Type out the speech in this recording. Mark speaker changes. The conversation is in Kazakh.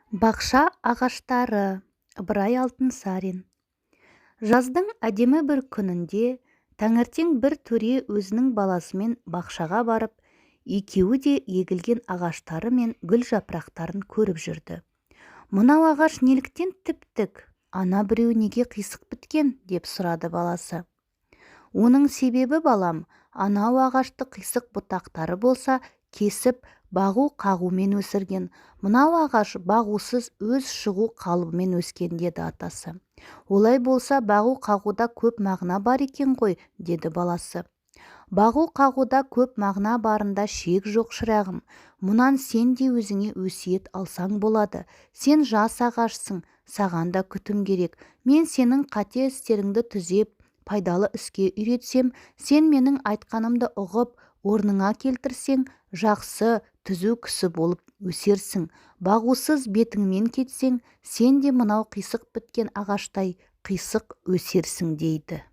Speaker 1: Бақша ағаштары. Ыбырай Алтынсарин. Жаздың әдемі бір күнінде таңертең бір төре өзінің баласымен бақшаға барып, екеуі де егілген ағаштары мен гүл жапырақтарын көріп жүрді. «Мынау ағаш неліктен тіп-тік, ана біреуі неге қисық біткен?» – деп сұрады баласы. «Оның себебі, балам, анау ағашты қисық бұтақтары болса, кесіп, бағу-қағумен өсірген, мынау ағаш бағусыз, өз шығу қалыбымен өскен», – деді атасы. «Олай болса, бағу-қағуда көп мағына бар екен ғой», – деді баласы. «Бағу-қағуда көп мағына барында шек жоқ, шырағым. Мұнан сен де өзіңе өсиет алсаң болады. Сен жас ағашсың, саған да күтім керек. Мен сенің қате істеріңді түзеп, пайдалы іске үйретсем, сен менің айтқанымды ұғып, орныңа келтірсең, жақсы, түзу кісі болып өсерсің. Бағусыз бетіңмен кетсең, сен де мынау қисық біткен ағаштай қисық өсерсің», – дейді.